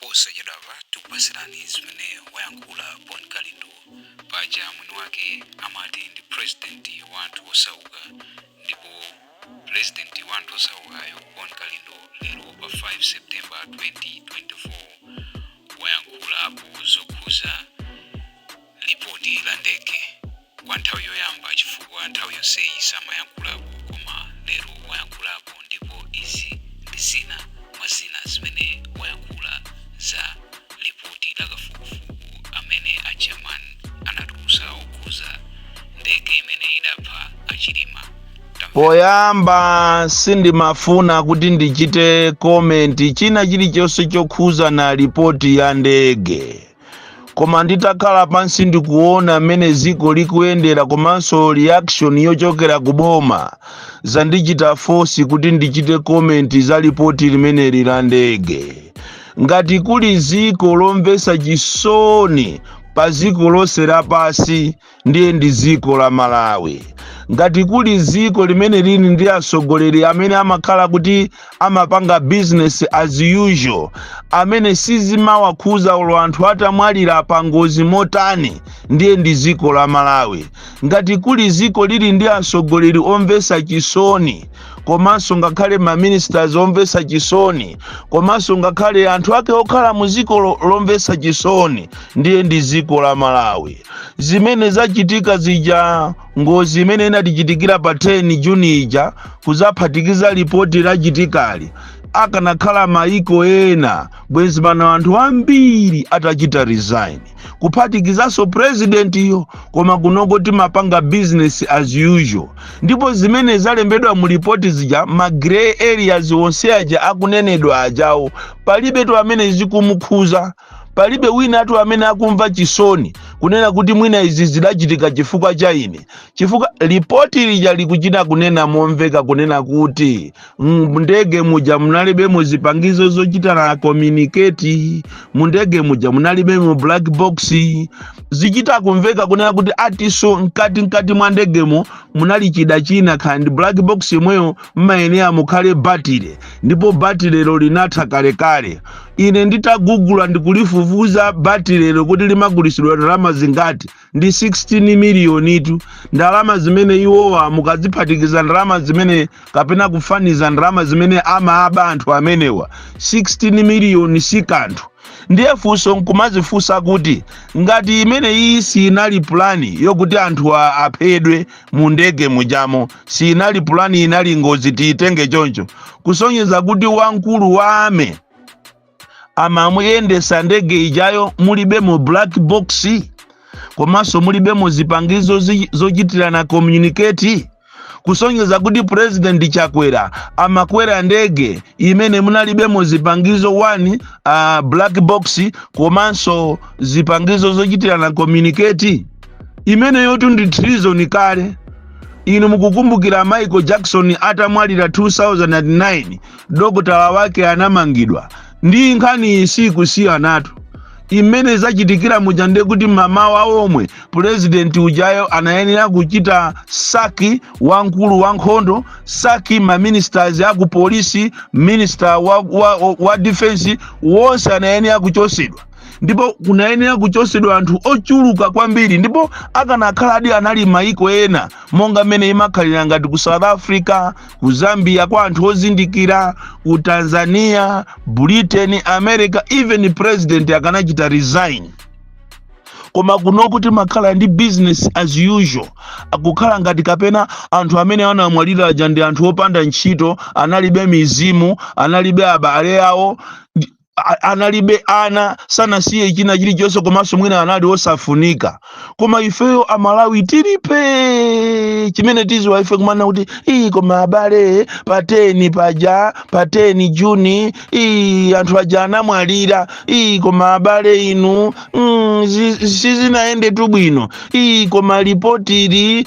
Posachedwapa tikupasirani zimene wayankhula Bon Kalindo. Paja mwini wake amati ndi president wa anthu osauka, ndipo president wa anthu osaukayo Bon Kalindo lero pa 5 September 2024 wayankhulapo zokhuza lipoti la ndege kwa nthawi yoyamba, chifukwa nthawi yonseyi samayankhulapo, koma lero wayankhulapo. Ndipo izi ndi zina mwa zina zimene wayankhula za lipoti la kafukufuku amene a German anatulutsa okhuza ndege imene idapha a Chilima. Poyamba sindimafuna kuti ndichite comment china chilichonse chokhuza na ripoti ya ndege, koma nditakhala pansi ndikuona mmene ziko likuyendera komanso reaction yochokera ku boma, zandichita force kuti ndichite comment za ripoti limeneli la ndege. Ngati kuli ziko lomvetsa chisoni pa ziko lonse lapasi, ndiye ndi ziko la Malawi. Ngati kuli ziko limene lili ndi atsogoleri amene amakhala kuti amapanga business as usual, amene sizimawakhuza olo anthu atamwalira pa ngozi motani, ndiye ndi ziko la Malawi. Ngati kuli ziko lili ndi atsogoleri omvetsa chisoni, komanso ngakhale ma ministers omvetsa chisoni, komanso ngakhale anthu ake okhala mu ziko lomvetsa chisoni, ndiye ndi ziko la Malawi. Zimene zachitika zija, ngozi imene inatichitikira pa 10 Juni ija, kuzaphatikiza ripoti lachitikali, akanakhala maiko ena bwenzi pano anthu ambiri atachita resign, kuphatikizanso presidentiyo. Koma kunoko timapanga business as usual. Ndipo zimene zalembedwa mu ripoti zija, ma grey areas onse aja akunenedwa ajawo, palibetu amene zikumukhuza, palibe wina atu amene akumva chisoni kunena kuti mwina izi zidachitika chifukwa cha ine, chifukwa ripoti lija likuchita kunena momveka kunena kuti mndege muja munalibemo zipangizo zochita na communicate, mundege muja munalibemo black box. Zichita kumveka kunena kuti atiso mkati mwa ndegemo munali chida china, kandi black box imweyo mmayenera mukhale batire, ndipo batirelo linatha kalekale. Ine nditagugula ndikulifufuza batirelo kuti limagulisidwa ndalama zingati, ndi 16 miliyoni tu. Ndalama zimene iwowa mukaziphatikiza ndalama zimene kapena kufaniza ndalama zimene amaaba anthu amenewa, 16 miliyoni si kanthu. Ndiye funso nkumazifunsa kuti ngati imene iyi sinali pulani yokuti anthu aphedwe mu ndege mujamo, sinali pulani, inali ngozi, tiyitenge choncho, kusonyeza kuti wamkulu wa army amamuyendesa ndege ijayo mulibe mu black box, komanso mulibe mu zipangizo zochitirana communicate, kusonyeza kuti President Chakwera amakwera ndege imene munalibemo zipangizo 1 black box komanso zipangizo zochitirana communicate, imene yotu ndi treason kale. Inu mukukumbukira Michael Jackson atamwalira 2009, dokotala wake anamangidwa. Ndi nkhani isikusiyanatu imene zachitikira muja. Ndiye kuti mamawa omwe president ujayo anayenera kuchita sack wamkulu wa nkhondo, sack ma ministers aku polisi, minister wa defense, wonse anayenera kuchosedwa. Ndipo kunayenera kuchosedwa anthu ochuluka kwambiri. Ndipo akanakhaladi anali maiko ena monga mmene imakhalira ngati ku South Africa, ku Zambia, kwa anthu ozindikira, ku Tanzania, Britain, America, even president akanachita resign. Koma kuno timakhala ndi business as usual, akukhala ngati kapena anthu amene anamwalira aja ndi anthu opanda ntchito, analibe mizimu, analibe abale awo, analibe ana, sanasiye china chilichonse, komanso mwina anali osafunika. Koma ifeyo Amalawi tilipe chimene tiziwa ife kumana kuti iyi, koma abale, pa 10 paja, pa 10 Juni iyi anthu aja anamwalira. Iyi, koma abale inu, sizinayende tu bwino. Iyi, koma ripotili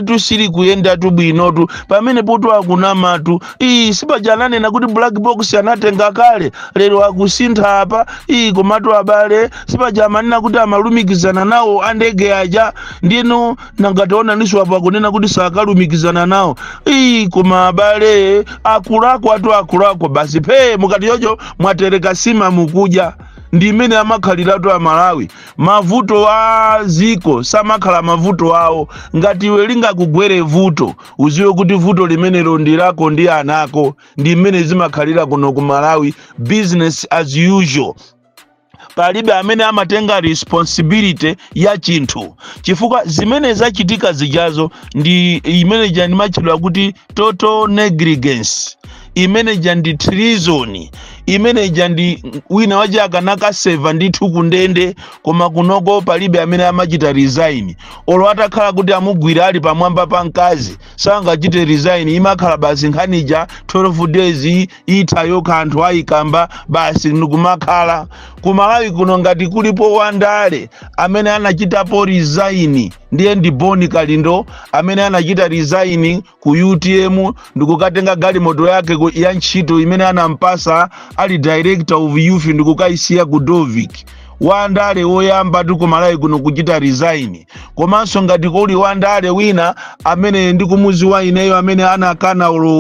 tusili kuyenda tu bwinotu pamene potu akunamatu. Iyi, sipaja ananena kuti black box anatenga kale, lero akusintha apa. Iyi komatu abale, sipaja amanena kuti amalumikizana nawo andege aja? Ndino nangationa niso apo akunena kuti sakalumikizana nawo. Iyi koma abale, akulakwa tu, akulakwa basi. Phe mukati chocho mwatereka sima mukudya. Ndi imene amakhaliratu Amalawi. Mavuto a ziko samakhala mavuto awo. Ngati iwe lingakugwere vuto, uziwe kuti vuto limenelo ndi lako ndi anako. Ndi imene zimakhalira kuno ku Malawi, business as usual. Palibe amene amatenga responsibility ya chinthu, chifukwa zimene zachitika zijazo ndi imene ja ndimatchedwa kuti total negligence. Imene ja ndi treason. Imene ja ndi wina wache akanakaseva ndithu kundende. Koma kunoko palibe amene amachita resign. Olo atakhala kuti amugwira ali pamwamba pa mkazi, sangachite resign. Imakhala basi nkhanija 12 days itha yokha, anthu ayikamba basi ndikumakhala. Kumalawi kuno ngati kulipo wandale amene anachitapo resign, ndiye ndi Boni Kalindo, amene anachita resign ku UTM ndikukatenga galimoto yake ya ntchito imene anampasa ali director of youth ndikukayisiya ku Dovik. Wandale woyamba tu kumalawi kuno kuchita resign. Komanso ngati kuli wandale wina amene ndikumuziwa ineyo amene anakana ulo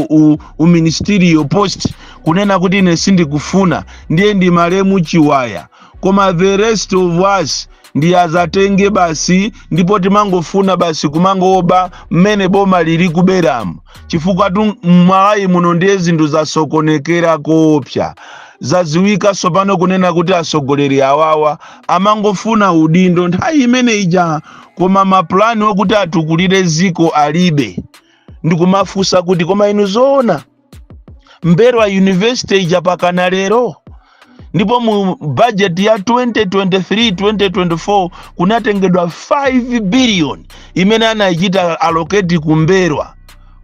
u ministerial post, kunena kuti ine sindikufuna, ndiye ndi malemu Chiwaya. Koma the rest of us ndi azatenge basi, ndipo timangofuna basi kumangoba mmene boma lili kuberamo, chifukwa tu m'Malawi muno ndiye zinthu zasokonekera koopsa. Zaziwika tsopano kunena kuti atsogoleri awawa amangofuna udindo nthawi imene ija, koma mapulani okuti atukulire ziko alibe. Ndikumafunsa kuti koma inu zoona, Mberwa University ija pakana lero? Ndipo mu budget ya 2023 2024 kunatengedwa 5 billion imene anayichita allocate ku Mberwa,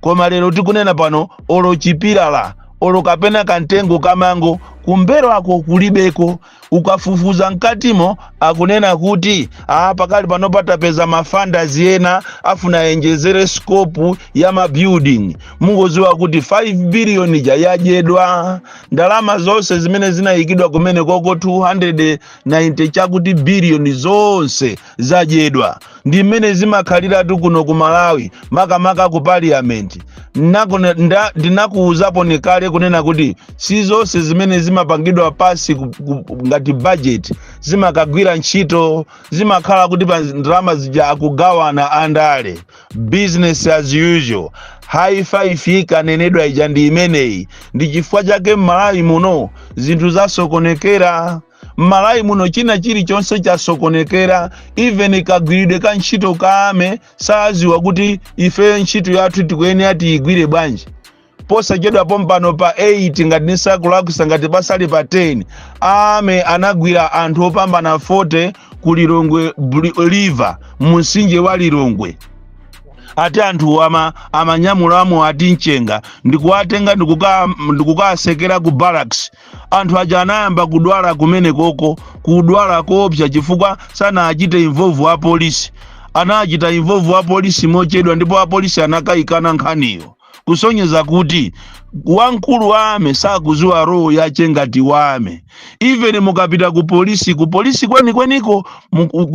koma lero tikunena pano olo chipilala olo kapena kantengo kamango kumberwako kulibeko. Ukafufuza mkatimo, akunena kuti a pakali pano patapeza ma funders ena afuna ayenjezere scope ya ma building. Mungoziwa kuti 5 billion ja yadyedwa. Ndalama zonse zimene zinayikidwa kumene koko, 290 chakuti billion, zonse zadyedwa. Ndi mmene zimakhaliratu kuno ku Malawi, makamaka ku parliament. Ndinakuwuzapo nikale kunena kuti si zonse zimene zimapangidwa pasi ngati budget zimakagwira ntchito. Zimakhala kuti pa ndalama zija akugawana andale, business as usual. High five ikanenedwa ija ndi imeneyi. Ndi chifukwa chake m'Malawi muno zinthu zasokonekera. M'Malawi muno china chilichonse chasokonekera, even kagwiridwe ka ntchito kame saziwa kuti ifeyo ntchito yathu tikuyenera tiyigwire bwanji. Posachedwa pompano pa 8, ngati nisakulakwisa, ngati pasali pa 10, ame anagwira anthu opambana 40 ku Lilongwe River, mumtsinje wa Lilongwe. Ati anthu amanyamulamo ati mchenga ndikuwatenga ndikukasekera ku barracks. Anthu aja anayamba kudwala kumene koko, kudwala koopsa, chifukwa sanachite involve apolisi. Anachita involve apolisi mochedwa, ndipo apolisi anakayikana nkhaniyo, kusonyeza kuti wamkulu wa army sakuziwa role yache ngati wa army. Even mukapita ku polisi, ku polisi kwenikweniko,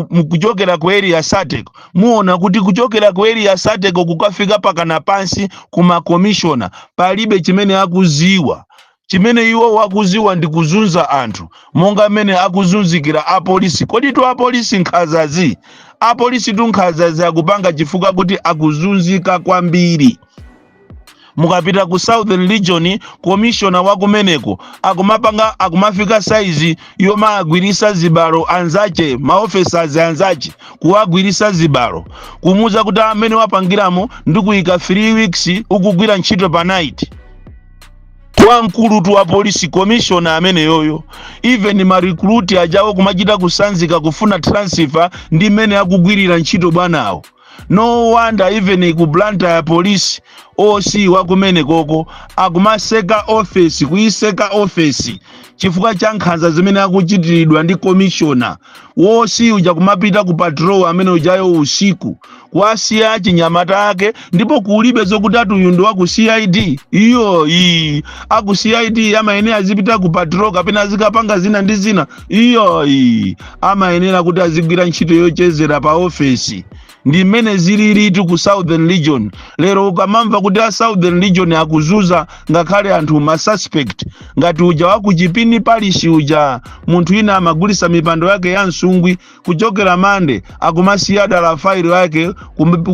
mukuchokera ku Area 30ko, muona kuti kuchokera ku Area 30ko kukafika pakana pansi kuma commissioner, palibe chimene akuziwa. Chimene iwo wakuziwa ndi kuzunza anthu, monga mmene akuzunzikira apolisi. Kodi tu apolisi nkhazazi, apolisi tu nkhazazi akupanga chifukwa kuti akuzunzika kwambiri. Mukapita ku Southern Region, commissioner wa kumeneko akumapanga, akumafika saizi yomagwirisa zibalo anzache, ma officers anzache, kuwagwirisa zibalo, kumuza kuti amene wapangiramo ndikuyika 3 weeks ukugwira ntchito pa night. Wamkulu tu wa polisi, commissioner ameneyoyo, even ma recruit ajawo kumachita kusanzika kufuna transfer ndi mmene akugwirira ntchito bwanawo. No wonder even ku Blantyre police, OC wakumene koko akumaseka office, kuyiseka office. Chifukwa cha nkhanza zimene akuchitiridwa ndi commissioner wosi uja, kumapita ku patrol amene ujayo usiku, kuwasiya achinyamata ake, ndipo kulibe zokuti ati uyu ndi wa ku CID. Iyo iyi aku CID amayenera azipita ku patrol kapena azikapanga zina ndi zina. Iyo iyi amayenera kuti azigwira ntchito yochezera pa ofesi. Ndi mmene zililitu ku Southern Region lero. Ukamamva kuti a Southern Region akuzuza ngakhale anthu ma suspect, ngati uja wa ku Chipini Parish uja, munthu ina amagulisa mipando yake ya msungwi, kuchokera Mande akumasiya dala failo yake,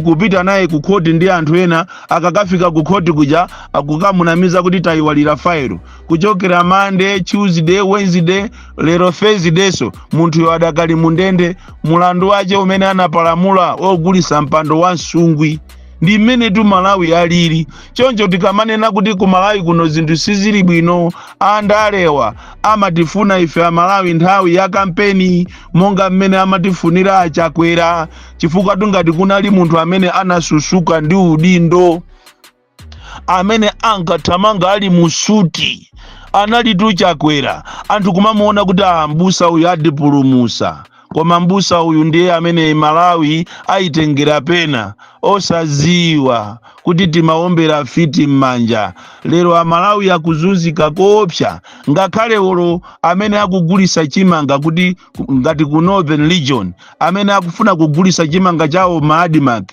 kupita naye ku khoti ndi anthu ena. Akakafika ku khoti kuja akukamunamiza kuti tayiwalira failo. Kuchokera Mande, Tuesday, Wednesday, lero Thursday, so munthuyo adakali mundende, mulandu wace umene anapalamula ogulisa mpando wa msungwi. Ndi mmene tu Malawi alili. Choncho tikamanena kuti ku Malawi kuno zinthu sizili bwino, andalewa amatifuna ife Amalawi nthawi ya kampeni, monga mmene amatifunira Achakwera, chifukwa tungati kunali munthu amene anasusuka ndi udindo, amene ankathamanga ali musuti, anali Chakwera. Anthu kumamuona kuti, ah, mbusa uyu atipulumusa. Koma mbusa uyu ndiye amene Malawi ayitengera pena, osaziwa kuti timawombera fiti m'manja. Lero Amalawi akuzunzika koopsa. Ngakhale olo amene akugulisa chimanga, kuti ngati ku Northern Region amene akufuna kugulisa chimanga chawo ma ADMARC,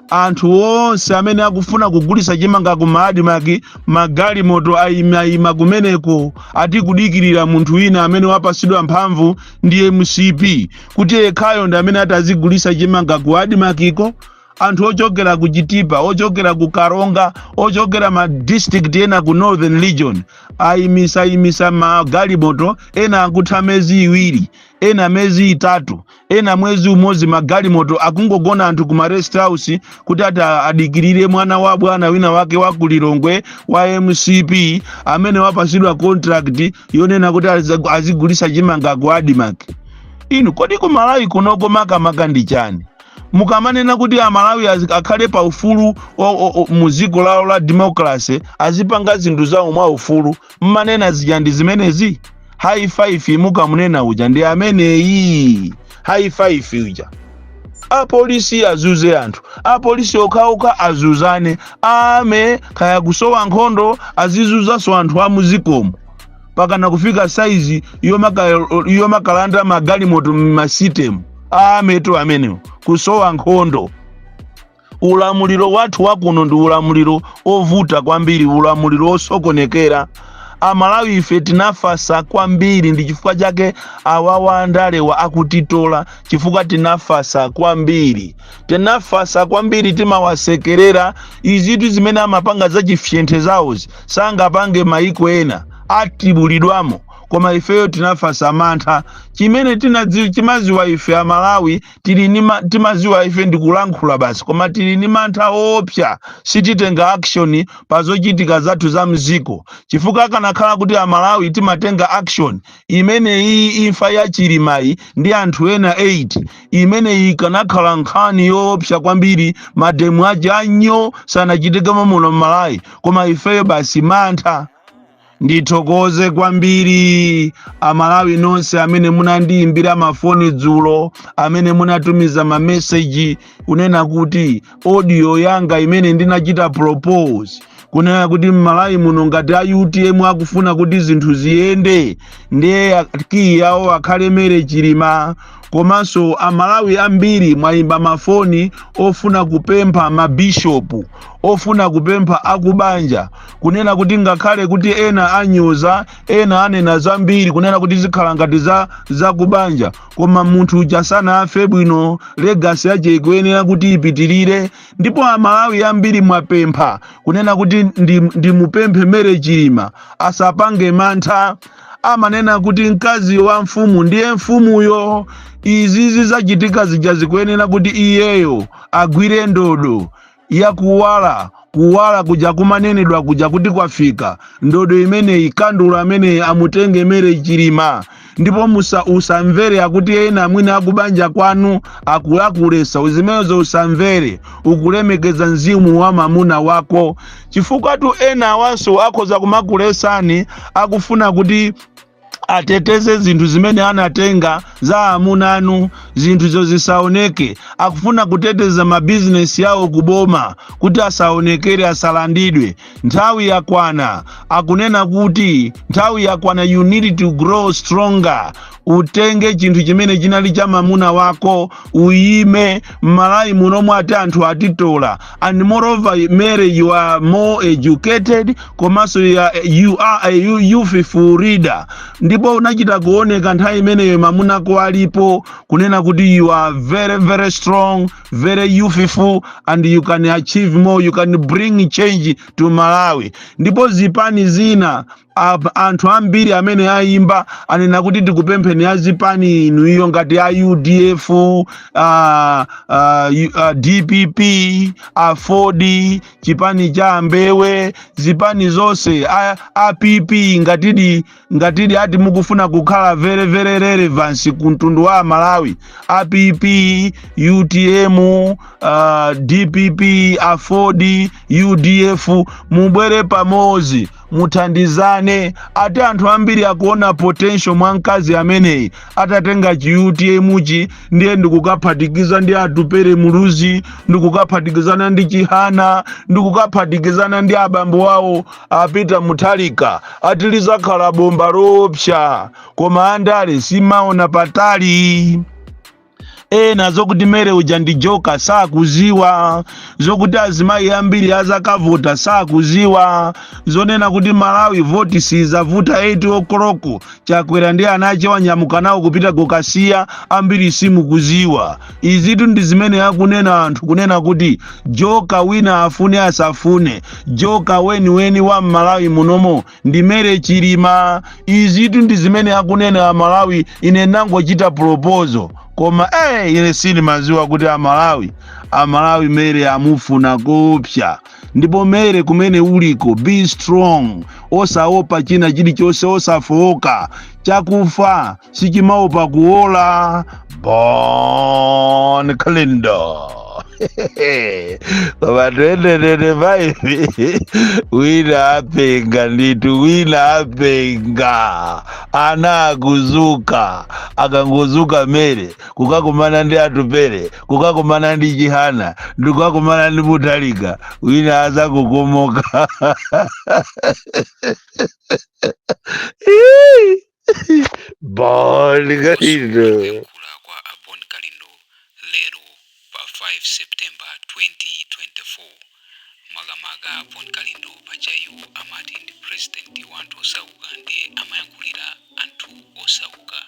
anthu onse amene akufuna kugulisa chimanga ku ma ADMARC, magalimoto ayimayima kumeneko, ati kudikirira munthu wina amene wapasidwa mphamvu ndi MCP kuti yekhayo ndi amene atazigulisa chimanga ku ADMARCko. Anthu ochokera ku Chitipa, ochokera ku Karonga, ochokera ma district ena ku Northern Region ayimisayimisa magalimoto. Ena akutha mezi 2, ena mezi 3, ena mwezi 1, magalimoto akungogona anthu ku ma rest house kuti ati adikirire mwana wa bwana wina wake wa kulilongwe wa MCP amene wapasidwa contract yonena kuti azigulisa chimanga ku ADMARC. Inu, kodi ku Malawi kunoko makamaka ndi chani? Mukamanena kuti Amalawi akhale pa ufulu mu dziko lawo la democracy, azipanga zinthu zawo mwa ufulu, mmanena zija ndi zimenezi? High five mukamunena uja ndi ameneyi, high five uja. Apolisi azuze anthu, apolisi okhaokha azuzane, ame kaya kusowa nkhondo, azizuzanso anthu amuzikomo pakana kufika saizi yomakalanda magalimoto mmasitemu ametu amenewo, kusowa nkhondo. Ulamuliro wathu wakuno ndi ulamuliro ovuta kwambiri, ulamuliro osokonekera. Amalawi ife tinafasa kwambiri, ndi chifukwa chake awawa andalewa akutitola, chifukwa tinafasa kwambiri, tinafasa kwambiri. Timawasekerera. Izitu zimene amapanga zachifyenthe zawozi sangapange maiko ena, atibulidwamo. Koma ifeyo tinafasa mantha. Chimene timaziwa ife Amalawi, tili ni timaziwa ife ndikulankhula basi, koma tili ni mantha opsa, sititenga action pa zochitika zathu za mziko, chifukwa kanakhala kuti Amalawi timatenga action, imeneyi imfa ya Chilimayi ndi anthu ena 8 imeneyi ikanakhala nkhani yoopsa kwambiri. Mademu aja anyo sanachitikemo muno m'Malawi, koma ifeyo basi mantha. Ndithokoze kwambiri Amalawi nonse amene munandiyimbira mafoni dzulo, amene munatumiza mameseji kunena kuti audio yanga imene ndinachita propose kunena kuti m'Malawi muno ngati a UTM akufuna kuti zinthu ziyende, ndiye kiyi yawo akhale Mary Chilima. Komanso Amalawi ambiri mwayimba mafoni ofuna kupempha mabishopu, ofuna kupempha akubanja, kunena kuti ngakhale kuti ena anyoza, ena anena zambiri, kunena kuti zikhala ngati za zakubanja, koma munthu uja sanafe bwino, legacy yache ikuyenera kuti ipitirire. Ndipo Amalawi ambiri mwapempha kunena kuti ndimupemphe Mary Chilima asapange mantha. Amanena kuti mkazi wa mfumu ndiye mfumuyo. Izi zizachitika zija zikuyenera kuti iyeyo agwire ndodo yakuwala, kuwala kuja kumanenedwa kuja kuti kwafika ndodo imeneyi, kandulo ameneyi amutenge Mary Chilima. Ndipo usamvere akuti ena mwina akubanja kwanu akulakulesa, zimenezo usamvere. Ukulemekeza mzimu wa mamuna wako, chifukwa tu ena awanso akhoza kumakulesani, akufuna kuti Ateteze zinthu zimene anatenga za amuna anu, zinthuzo zisaoneke. Akufuna kuteteza mabizinesi yawo kuboma kuti asaonekere, asalandidwe. Nthawi yakwana. Akunena kuti nthawi yakwana, you need to grow stronger. Utenge chinthu chimene chinali cha mamuna wako, uyime m'Malawi munomwe. Ati anthu atitola. And moreover, Mary, you are more educated, komanso you are a youthful leader. Ndipo unachita kuoneka nthawi imeneyo mamunako alipo, kunena kuti you are very very strong, very youthful, and you can achieve more, you can bring change to Malawi. Ndipo zipani zina, anthu ambiri amene ayimba anena kuti tikupempheni azipani inuyo ngati a UDF, DPP, AFORD, chipani cha Mbewe, zipani zonse, APP, ngatidi ati mukufuna kukhala very very relevance ku mtundu wa Malawi, APP, UTM, DPP, AFORD, UDF, mubwere pamodzi, muthandizane. Ati anthu ambiri akuona potential mwa mkazi ameneyi. Atatenga chi UTM chi, ndiye ndikukaphatikiza ndi Atupere Muluzi, ndikukaphatikizana ndi Chihana, ndikukaphatikizana ndi abambo awo a Peter Mutharika, ati lizakhala bomba loopsa. Koma andale simaona patali. Ena zokuti Mary uja ndi joka sakuziwa, zokuti azimayi ambiri azakavota sakuziwa, zonena kuti Malawi voti sizavuta, 8 o'clock Chakwera ndi anache wanyamuka nawo kupita kukasiya, ambiri simukuziwa. Izitu ndi zimene akunena anthu, kunena kuti joka wina afune asafune, joka weniweni wa Mmalawi munomo ndi Mary Chilima. Izitu ndi zimene akunena Amalawi. Ine nangochita proposal, koma ine sindimaziwa kuti Amalawi Mary amufuna kupsa. Ndipo Mary, kumene uliko, be strong, osaopa china chilichonse, osafowoka. Chakufa sichimaopa kuola. Bon Kalindo. Koma 2025 wina apenga nditu, wina apenga. Ana akuzuka. Akangozuka Mary kukakumana ndi Atupere, kukakumana ndi Chihana, ndikukakumana ndi Mutharika, wina azakukomoka. Bon Kalindo. Kuyankhula kwa a Bon Kalindo lero pa 5 September 2024. Makamaka Bon Kalindo paja iwo amati ndi president wa anthu osauka, ndiye amayankhulira anthu osauka.